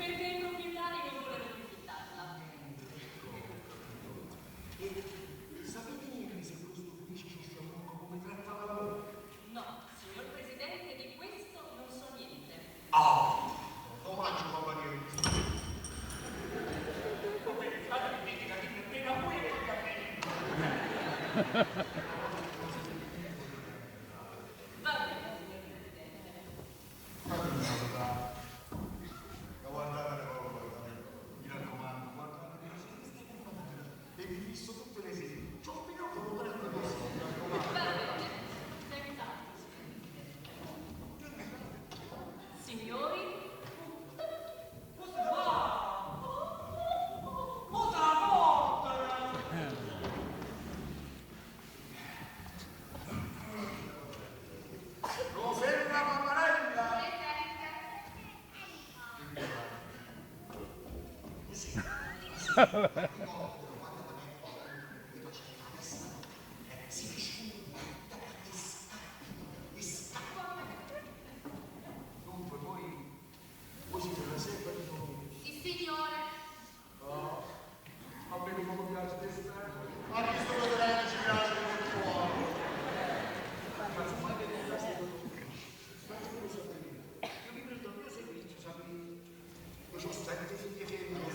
Perché i proprietari non volevano più fittarla. Ecco, ho capito. E sapete dirmi se questo Felice Ciosciamucco come trattava la moglie? No, signor Presidente, di questo non so niente. Ah, non mangio compagnia. Va bene, fate critica, che appena voi e tocca a me. Va bene, signor Presidente. Fatemi salutare. Ma guardate, guardate, mi raccomando, guardate che siete e vi fisso tutte le sere. C'ho un microfono per questo, mi raccomando. Va bene, senz'altro, signor Presidente. Signori, Cosa fa? Cosa la porta? Rosella Paparella! Dunque, voi, voi siete la serva di noi. Sì, signore. Oh, a me come piace testare. Ma questo potrei ci piace molto buono. Ma insomma, che non la seguo. Ma come sapete? Io mi prendo il mio servizio, sapete? Io ho sette figlie femmine.